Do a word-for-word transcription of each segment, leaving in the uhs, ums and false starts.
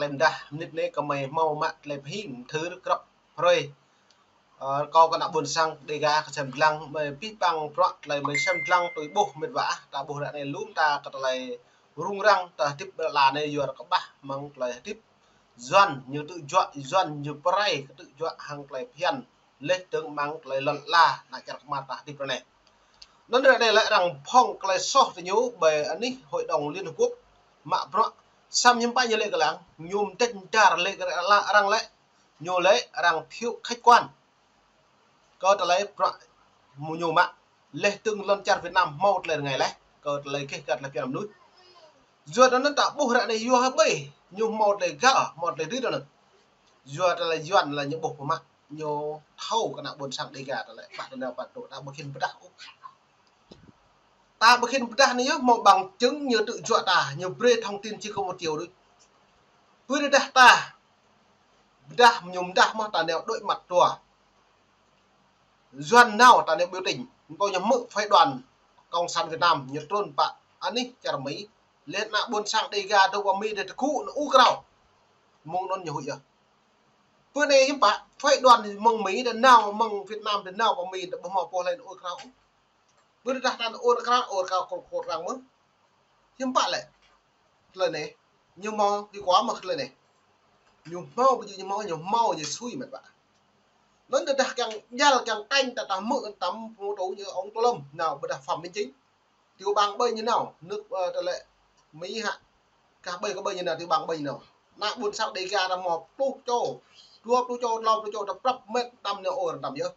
Mdah mơnit anai kơ mơi hmâo mă tơlơi pơhing thâo grăp hrơi. Ơ, kâo kơ ană ƀôn sang Dega kơ sem lăng, mơi pih păng bruă tơlơi mơi sem lăng tui ƀuh met wa ah, ta ƀuh ră anai lŏm ta kơ tơlơi rŭng răng, ta hơdip ƀơi lŏn anai yua kơ ƀah mơ̆ng tơlơi hơdip. Yuan ñu tŭ juă, Yuan ñu pơrai kơ tŭ juă hăng tơlơi phiăn. Laih dơ̆ng mơ̆ng tơlơi lŏn ala, ană čar kơmar ta hơdip ră anai. Anŭn ră anai lĕ arăng phŏng tơlơi soh tơ ñu ƀơi anih Hội đồng Liên Hợp Quốc mă bruă. Samơ̆ hiư̆m pă ñu lĕ kơ lăng, ñu mơdĕč mơdar lĕ kơ arăng lĕ, ñu lĕ arăng thiếu khách quan kơ tơlơi bruă mơ̆ ñu mă. Laih dơ̆ng lŏn čar Việt Nam hmâo tơlơi rơngai laih kơ tơlơi gêh găt tơlơi phiăn mơnuih. Yua anŭn ta ƀuh ră anai yua hơbơi ñu hmâo tơlơi găl, hmâo tơlơi rĭt anŭn. Yua tơlơi Yuan lĕ ñu ƀuh pơmă, ñu thâo kơ ană ƀôn sang Dega ta lĕ, ƀă tơnao ƀă tŭ, ta ƀu khĭn pơdah ôh. Ta ƀu khĭn pơdah anai yơh, hmâo bằng chứng ñu tŭ juă ta, ñu brơi thông tin či kơ một triệu đôč. Pơ rơđah ta, pơdah ñu mơdah mơ̆ ta nao đối mặt tua. Yuan nao ta nao biểu tình, pô ñu hmư̆ phái đoàn Cộng sản Việt Nam, ñu trŭn pơ anih čar Mi, laih ană ƀôn sang Dega dŏ pơ Mi đe tơgŭ anŭn ur krao. Mơ̆ng anŭn ñu huĭ yơh. Pơ anai hiư̆m pă, phái đoàn mơ̆ng Mi đe nao, mơ̆ng Việt Nam đe nao pơ Mi đe ƀu hmâo pô laĭ anŭn ur krao. Pơ rơđah ta anŭn ur krao, ur krao kơl kơl arăng mơ̆n. Hiư̆m pă lĕ tơlơi anai, ñu hmâo đi qua mơ̆ tơlơi anai. Ñu hmâo, ƀu djơ̆ ñu hmâo, ñu hmâo, ñu sui met wa. Anŭn tơdah kiăng djăl kiăng tañ ta, ta hmư̆ tăm pơtô ñu ông Tô Lâm, nao ƀôdah Phạm Minh Chính. Tiểu bang ƀơi ñu nao, nước, ơ, tơlơi Mi hă. Kah ƀơi kơ ƀơi ñu nao, tiểu bang ƀơi ñu nao. Ană ƀôn sang Dega ta hmâo pluh čô, dua pluh čô, tlâo pluh čô, ta prăp met tăm ñu ur tăm yơh.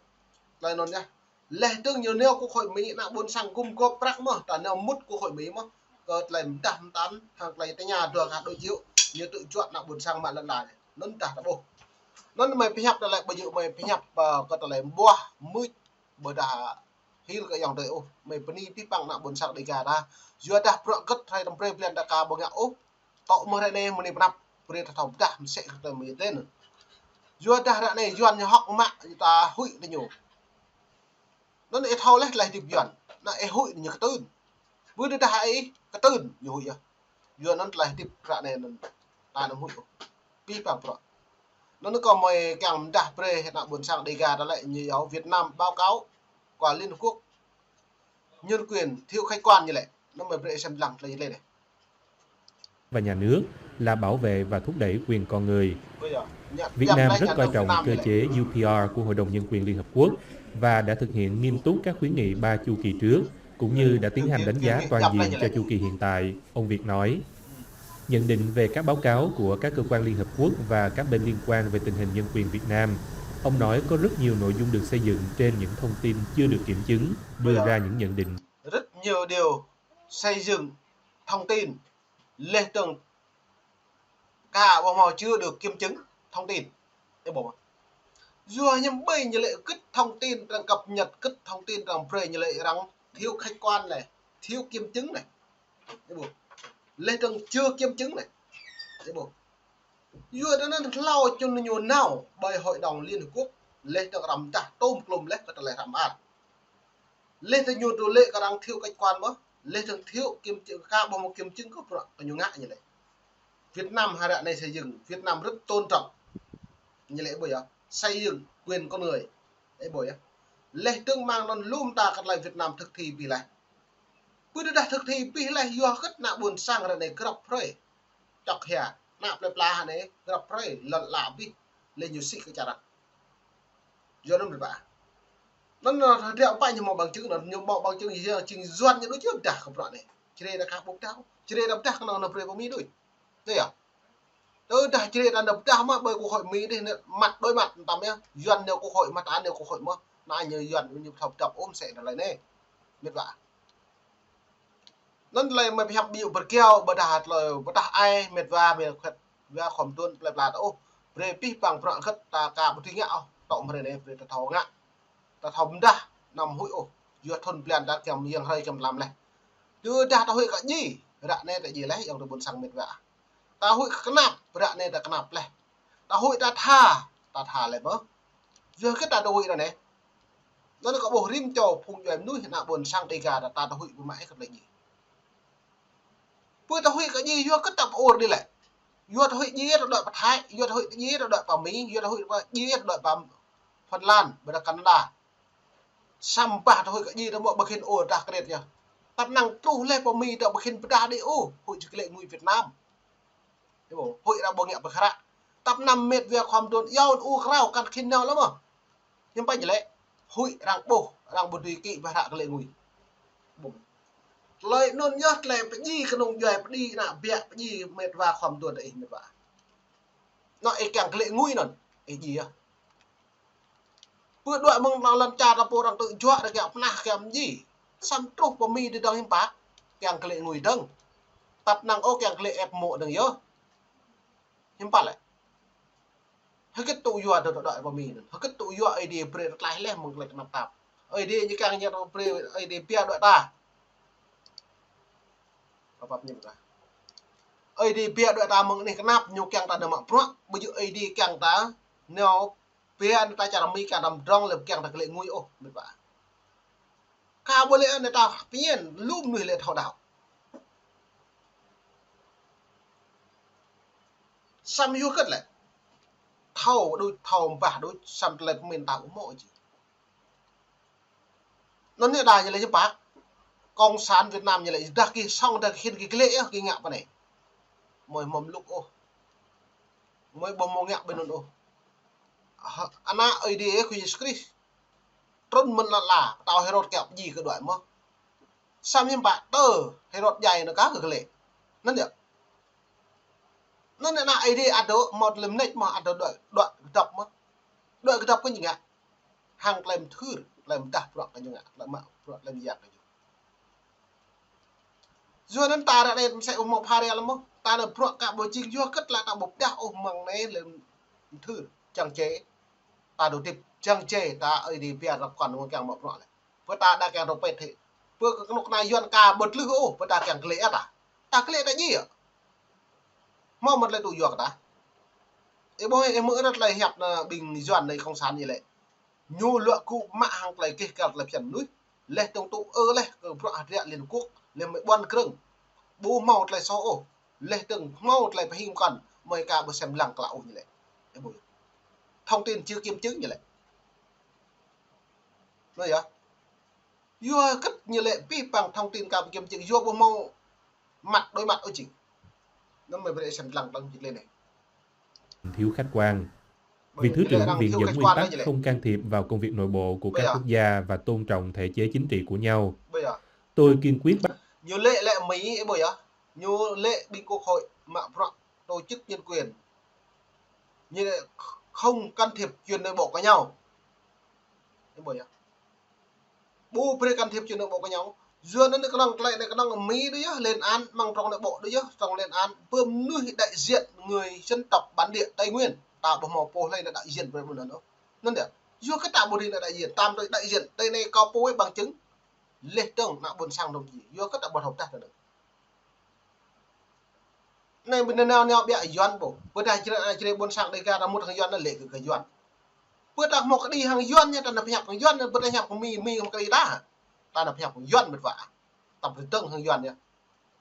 Tơlơi anŭn yơh. Laih dơ̆ng ñu nao Quốc hội Mi, ană ƀôn sang gum gôp prăk mơ̆, ta nao mŭt Quốc hội Mi mơ̆. Kơ tơlơi mơdah mơtăn, hăng tơlơi tơña dua kah đôi triệu, ñu tŭ juă ană ƀôn sang mă lŏn ala. Anŭn tah ta ƀuh. Anŭn mơi pơhiăp tơlơi ƀu djơ̆ mơi pơhiăp, ơ, kơ tơlơi ƀuah mưč ƀôdah hil kơ ayŏng adơi ôh. Mơi bơni pih păng ană ƀôn sang Dega ta. Yua dah bruă gĕt hrơi tơm brơi blan ta ka ƀu ngă ôh. Tŏ mơ̆ ră anai mơ̆ anai pơnăp, brơi ta thâo pơdah mơsĕ kơ tơlơi mơi tĕn. Yua dah ră anai Yuan ñu hŏk mă, ta huĭ tơ ñu. Anŭn ih thâo laih tơlơi hơdip Yuan. Anŭn ih huĭ ñu kơtưn. Ƀu djơ̆ dah ih kơtưn ñu huĭ yơh. Yua anŭn tơlơi hơdip ră anai anŭn ta anăm huĭ ôh. Pih păng bruă. Anŭn kơ mơi kiăng mơdah brơi ană ƀôn sang Dega ta lĕ ñu yua Việt Nam báo cáo qua Liên Hợp Quốc. Nhân quyền thiếu khách quan ñu lĕ. Anŭn mơi brơi sem lăng tơlơi ñu lĕ anai. Và nhà nước là bảo vệ và thúc đẩy quyền con người. Việt Nam rất coi trọng cơ chế U P R của Hội đồng Nhân quyền Liên Hợp Quốc và đã thực hiện nghiêm túc các khuyến nghị ba chu kỳ trước, cũng như đã tiến hành đánh giá toàn diện cho chu kỳ hiện tại, ông Việt nói. Nhận định về các báo cáo của các cơ quan Liên Hợp Quốc và các bên liên quan về tình hình nhân quyền Việt Nam, ông nói có rất nhiều nội dung được xây dựng trên những thông tin chưa được kiểm chứng, đưa ra những nhận định. Rất nhiều điều xây dựng thông tin, laih dơ̆ng ka ƀu hmâo chưa được kiểm chứng thông tin. Ơ ƀuh. Yua hiư̆m ƀơi ñu lĕ gĕt thông tin arăng cập nhật, gĕt thông tin arăng brơi ñu lĕ arăng thiếu khách quan anai, thiếu kiểm chứng anai. Ơ ƀuh. Laih dơ̆ng chưa kiểm chứng anai. Ơ ƀuh. Yua anŭn hlâo čun ñu nao ƀơi Hội đồng Liên Hợp Quốc, laih dơ̆ng arăng dah tôm klôm laih kơ tơlơi hrăm ar. Laih dơ̆ng ñu tŭ lĕ kơ arăng thiếu khách quan mơ̆, laih dơ̆ng thiếu kiểm chứng, ka ƀu hmâo kiểm chứng kơ bruă kơ ñu ngă ñu lĕ. Việt Nam hră anai xây dựng, Việt Nam rất tôn trọng. Ñu lĕ ƀuh yơh, xây dựng quyền con người. Ơ ƀuh yơh. Laih dơ̆ng mơ̆ng anŭn lŏm ta kơ tơlơi Việt Nam thực thi abih laih. Ƀu djơ̆ dah thực thi abih laih yua gĕt ană ƀôn sang ră anai grăp hrơi. Čŏk hia, ană plơi pla anai grăp hrơi, lŏn ala abih, laih ñu sĭ kơ čar arăng. Yua anŭn ƀu ƀă. Anŭn, ơ, hơdră pă ñu hmâo bằng chứng, anŭn ñu hmâo bằng chứng yơh, jing Yuan ñu đôč yơh pơdah kơ bruă anai. Čơrê ta ka ƀu pơdah, čơrê ta pơdah kơnơ̆ng anŭn brơi pơ Mi đôč. Tơ yơh. Tơdah čơrê ta nao pơdah mă ƀơi Quốc hội Mi đih, anai mặt đối mặt tăm yơh. Yuan nao Quốc hội mă, ta nao Quốc hội mă. Anai ñu Yuan ñu thâo pơdah ôm sĕ tơlơi anai. Met wa. Anŭn tơlơi mơi pơhiăp ƀiă pơrkiao, ƀôdah tơlơi pơdah ai, met wa, met khĕt wa khŏm tuan plơi pla ta ôh. Brơi pih păng bruă gĕt ta ka ƀu dưi ngă ôh. Tŏ mơ̆ ră anai brơi ta thâo ngă. Ta thâo mơdah, anăm huĭ ôh. Yua thŭn blan ta kiăng mơyang hrơi kiăng mlam laih. Tơdah ta huĭ kơ djai, ră anai ta djai laih, ayŏng adơi ƀôn sang met wa. Ta huĭ kơ kơnap, ră anai ta kơnap laih. Ta huĭ ta tha, ta tha laih mơ̆. Yua gĕt ta tŭ huĭ ră anai. Anŭn kơ ƀuh rĭm čô phung djuai mơnuih ană ƀôn sang Dega ta, ta tŭ huĭ ƀu mă ih kơ tơlơi djai. Pơ ta huĭ kơ djai yua gĕt ta pơ-ur đih lĕ. Yua tơ huĭ djai tơ đuaĭ pơ Thái, yua tơ huĭ djai tơ đuaĭ pơ Mi, yua tơ huĭ djai tơ đuaĭ pơ Phần Lan, ƀôdah Canada. Samơ̆ tơ huĭ kơ djai tơ mơ̆ ƀu khĭn ôh tah kơđiăt yơh. Tăp năng truh laih pơ Mi tơ ƀu khĭn pơdah đĭ ôh, huĭ či klĕ ngui Việt Nam. Huĭ arăng ƀu ngă pơkra. Tăp năng mĕt wa khua mơduôn yua ur krao kăn khĭn nao lơ̆m mơ̆. Hiư̆m pă ñu lĕ, huĭ arăng ƀuh, arăng ƀu dưi kĭ ƀah ră klĕ ngui. Tơlơi anŭn yơh tơlơi pơdjai kơnung djuai pơdjai ană biă pơdjai mĕt wa khua mơduôn tơ ih mĕt wa. Anŏ ih kiăng klĕ ngui anŭn, ih djai yơh. Pơ đuaĭ mơ̆ng lŏn čar ta pô arăng tŭ juă rơgă pơnah kiăng mơdjai. Samơ̆ truh pơ Mi dơ̆ng hiư̆m pă, kiăng klĕ ngui dơ̆ng. Tăp năng ôh kiăng klĕ ĕp mô̆ dơ̆ng yơh. Hiư̆m pă lĕ. Hơgĕt tŭ yua tơ đuaĭ pơ Mi anŭn. Hơgĕt tŭ yua Ơi Adai brơi tlaih laih mơ̆ng tơlơi kơnăp tap. Ơi Adai ñu kiăng ñu brơi Ơi Adai pia đuaĭ ta. Pơpă ñu kah. Ơi Adai pia đuaĭ ta mơ̆ng anih kơnăp ñu kiăng ta nao mă bruă. Ƀu djơ̆ Ơi Adai kiăng ta nao pia anai ta čar Mi kiăng ta mơdrŏng lĕ kiăng ta klĕ ngui ôh, mĕt wa. Ka ƀu lĕ anai ta pơñen, lu mơnuih lĕ thâo đaŏ. Samơ̆ yua hơgĕt lĕ. Thâo đôč, thâo ƀah đôč, samơ̆ tơlơi pơmĭn ta ƀu hmâo ôh či. Anŭn yơh đa ñu lĕ hiư̆m pă. Cộng sản Việt Nam ñu lĕ dah kih song dah kih khĭn kih klĕ yơh kih ngă pơ anai. Mơi hmâo mlŭk ôh. Mơi ƀu hmâo ngă ƀơi anŭn ôh. Hơ, ană Ơi Adai Khua Yêsu Krist. Trŭn mơ̆n lăn ala, pơtao Hêrôd kiăng pơdjai kơ đuaĭ mơ̆. Samơ̆ hiư̆m pă tơ Hêrôd djai anŭn kah kơ klĕ. Anŭn yơh. Anŭn ană Ơi Adai ăt dŏ hmâo tơlơi mơneč mơ̆ ăt dŏ đuaĭ, đuaĭ kơdŏp mơ̆. Đuaĭ kơdŏp kơ ñu ngă. Hăng tơlơi mơthưr, tơlơi mơdah bruă kơ ñu ngă, tơlơi mă bruă tơlơi mơyang kơ ñu. Yua anŭn ta ră anai mơsĕ ƀu hmâo phara lĕ mơ̆, ta nao bruă kơ ƀu jing yua hơgĕt lĕ ta ƀu pơdah ôh mơ̆ng anai lĕ mơthưr, čang čê, ta dŏ hơdip, čang čê, ta Ơi Adai pia rơp kăn mơ̆ng kiăng mă bruă lĕ. Pơ ta đa kiăng rơpet hĭ. Pơ kơ kơnuk kơna Yuan ka ƀu tlưh ôh, pơ ta kiăng klĕ ta. Ta klĕ ta djai yơh. Hmâo mơ̆n tơlơi tŭ yua kơ ta. Ih ƀuh ih hmư̆ ră tơlơi hiăp ană ƀing Yuan anai cộng sản ñu lĕ. Ñu luă gŭ mă hăng tơlơi gêh găl tơlơi phiăn mơnuih. Laih dơ̆ng tŭ ư laih kơ bruă hơdră Liên Hợp Quốc, laih mơi ƀuăn krơ̆ng. Ƀu hmâo tơlơi soh ôh. Laih dơ̆ng hmâo tơlơi pơhing pơkŏn, mơi ka ƀu sem lăng klă ôh ñu lĕ. Ih ƀuh. Thông tin chưa kiểm chứng ñu lĕ. Anŭn yơh. Yua hơgĕt ñu lĕ pih păng thông tin ka ƀu kiểm chứng yua ƀu hmâo mặt đối mặt ôh či. Anŭn mơi brơi sem lăng tơlơi či lĕ anai. Thiếu khách quan. Vì Thứ trưởng Viện dẫn nguyên tắc không can thiệp vào công việc nội bộ của các quốc gia và tôn trọng thể chế chính trị của nhau. Tôi kiên quyết bắt Ñu lĕ lĕ Mi, ih ƀuh yơh. Ñu lĕ ƀing quốc hội mă bruă tổ chức nhân quyền. Ñu lĕ không can thiệp chuyện nội bộ của nhau. Ih ƀuh yơh. Ƀu brơi can thiệp chuyện nội bộ của nhau. Yua anŭn kơnơ̆ng tơlơi anai kơnơ̆ng Mi đôč yơh, lên án, mơ̆ng trong nội bộ đôč yơh, trong lên án, pơ mơnuih đại diện người dân tộc bản địa Tây Nguyên. Ta ƀu hmâo pô hlơi anai đại diện brơi ƀu anŭn ôh. Anŭn yơh. Yua hơgĕt ta ƀu dưi anai đại diện, tam tui đại diện, tơlơi anai kâo pô ih bằng chứng. Laih dơ̆ng ană ƀôn sang dŏ djai. Yua hơgĕt ta ƀu thâo pơdah tơ anŭn. Anai ƀing nao nao biă Yuan ƀuh. Pơdah jrê, jrê ƀôn sang Đêga ta mŭt hăng Yuan anŭn lĕ kơ, kơ Yuan. Pơdah hmâo kơđi hăng Yuan ñu ta nao pơhiăp hăng Yuan, pơdah hiăp kơ Mi, Mi hmâo kơđi ta. Ta nao pơhiăp hăng Yuan mĕt wa. Ta pơdơ̆ng hăng Yuan ñu.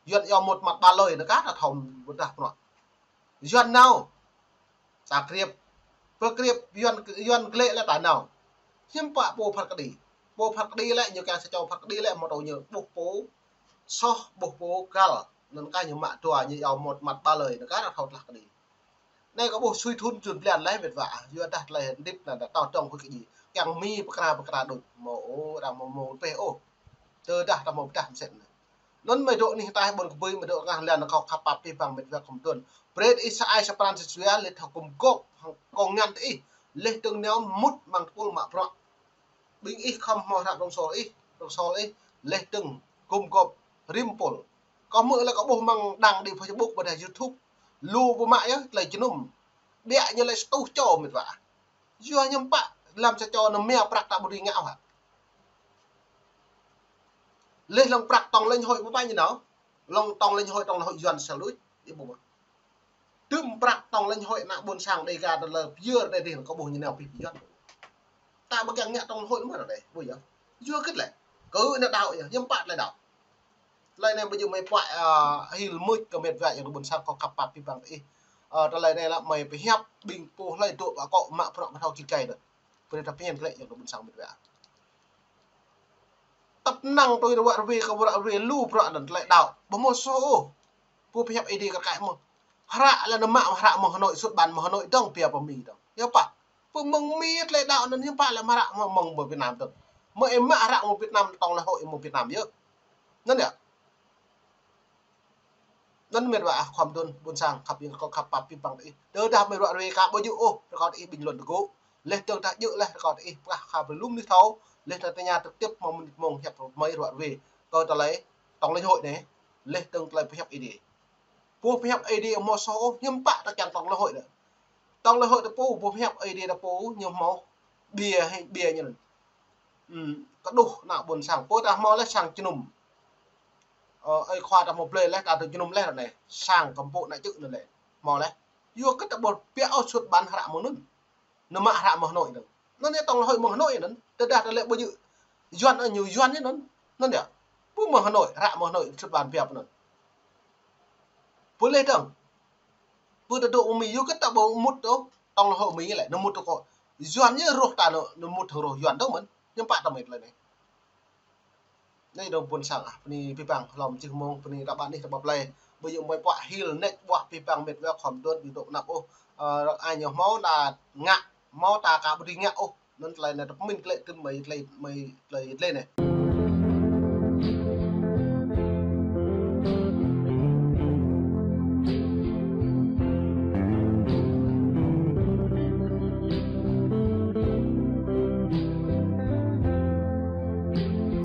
Yuan yua một mặt ba lời anŭn kah ta thâo pơdah pơnŏ. Yuan nao. Ta kriăp. Pơkriăp Yuan, Yuan klĕ lĕ ta nao. Hiư̆m pă pô phat kơđi. Pô phat kơđi lĕ ñu kiăng sa čô phat kơđi lĕ mơ̆ tơl ñu ƀuh pô soh ƀuh pô găl. Anŭn kah ñu mă dua ñu yua một mặt ba lời anŭn kah ta thâo tlah kơđi. Anai kâo ƀuh sui thŭn jun blan laih mĕt wa. Yua dah tơlơi hơdip anŭn ta tơ̆ng huĭ kơ djai. Kiăng Mi pơkra pơkra đôč. Hmâo ôh, arăng hmâo hmâo pĕ ôh. Tơdah ta hmâo pơdah mơsĕt anŭn. Anŭn mơi dŏ anih ataih ƀôn kơbơi mơi dŏ ngă lĕ anŭn kâo khăp pap pih păng mĕt wa khua mơduôn. Brơi ih sa ai sa pran sa jua laih thâo gum gôp hăng kông ngăn tơ ih. Laih dơ̆ng nao mŭt mơ̆ng tơpul mă bruă. Ƀing ih khŏm hmâo hră prŏng sôl ih, prŏng sôl ih, laih dơ̆ng gum gôp rĭm pôl. Kâo hmư̆ lĕ kâo ƀuh mơ̆ng đăng đi Facebook ƀôdah YouTube. Lu pơmă yơh, tơlơi jơnum. Biă ñu lĕ sa rơtuh čô mĕt wa. Yua hiư̆m pă, lăm sa čô anŭn mia prăk ta ƀu dưi ngă ôh hă. Laih lŏng prăk tổng lãnh hội pơpă ñu nao. Lŏng tổng lãnh hội, tổng lãnh hội Yuan sel đôč, ih ƀuh mơ̆. Tơm prăk tổng lãnh hội ană ƀôn sang Đêga tơlơi pơyơr anai dih kâo ƀuh ñu nao pih pơ Yuan. Ta ƀu kiăng ngă tổng lãnh hội mơ̆ ră anai, ƀuh yơh. Yua hơgĕt lĕ. Kơ anai đaŏ yơh, hiư̆m pă tơlơi đaŏ. Tơlơi anai ƀu djơ̆ mơi puăi, a, hil mưč kơ mĕt wa yang ƀôn sang kâo khăp pap pih păng tơ ih. Ơ, tơlơi anai lĕ mơi pơhiăp ƀing pô hlơi dŏ ƀă akŏ mă bruă ƀu thâo git gai anŭn. Brơi ta pơhiăp glaĭ yơh ƀôn sang met wa. Tăp năng tui ră ruai kơ ră ruai lu bruă anŭn tơlơi đaŏ. Ƀu hmâo soh ôh. Pô pơhiăp Ơi Adai kar kaĭ mơ̆n. Hră lĕ nao mă hră mơ̆ng Hà Nội, xuất bản mơ̆ng Hà Nội dơ̆ng, pia pơ Mi dơ̆ng. Yua pă? Pô mơ̆ng Mi tơlơi đaŏ anŭn hiư̆m pă lĕ mă hră mơ̆ng, mơ̆ng Việt Nam dơ̆ng. Mơi mă hră mơ̆ng Việt Nam, tŏng lễ hội mơ̆ng Việt Nam yơh. Anŭn yơh. Anŭn met wa ah khua mơduôn ƀôn sang khăp ƀing kâo khăp pap pĭ păng tơ ih. Tơdah mơi ră ruai kơ ƀu djơ̆ ôh, rơkâo tơ ih ƀing lŏn tơgŭ. Laih dơ̆ng tah djơ̆ laih rơkâo tơ ih pơkah kơ ƀing lŏm nih thâo. Laih tơdah tơña trực tiếp mơ̆ng mơnuih mơ̆ng hiăp mơi ră ruai. Kơ tơlơi tŏng lễ hội anai. Laih dơ̆ng tơlơi pơhiăp Ơi Adai. Pô pơhiăp Ơi Adai hmâo soh ôh, hiư̆m pă tơkeng tŏng lễ hội anai. Tŏng lễ hội ta pô, pô pơhiăp Ơi Adai ta pô, ñu hmâo ƀiă hĭ, ƀiă ñu anŭn. Ừm, kơđuh ană ƀôn sang, pô ta hmâo laih sang jơnum. Ơ, ơi khua ta hmâo blơi laih, ta tŭ jơnum laih ră anai. Sang kơmpŭ ană čư̆ anŭn laih. Hmâo laih. Yua kơ ta ƀu pia ôh xuất bản hră mơ̆ng anŭn. Nao mă hră mơ̆ng Hà Nội anŭn. Anŭn yơh tŏng lễ hội mơ̆ng Hà Nội anŭn. Tơdah tơlơi ƀu djơ̆ Yuan, ơ, ñu Yuan anŭn. Anŭn yơh. Pô mơ̆ng Hà Nội, hră mơ̆ng Hà Nội xuất bản pia pơ anŭn. Pô laih dơ̆ng. Pô ta dŏ Mi yua kơ ta ƀu mŭt ôh, tŏng lễ hội Mi lĕ, nao mŭt ôh kơ. Yuan ñu rŏh ta nao, nao mŭt hăng rŏh Yuan dơ̆ng mơ̆n. Hiư̆m pă ta mơi tơlơi anai. Anai dơ̆ng ƀôn sang ah, bơni pĭ păng, hlâo mơ̆ng čih mơ̆ng, bơni ră ƀă anih ră ƀă plei. Ƀu djơ̆ mơi pơhiăp hil nĕč ƀuah pĭ păng met wa khua mơduôn ƀing dŏ anăp ôh. Ơ, ră ai ñu hmâo ta ngă, hmâo ta ka ƀu dưi ngă ôh. Anŭn tơlơi anai ta pơmĭn glaĭ tơm mơi tơlơi, mơi tơlơi, tơlơi anai.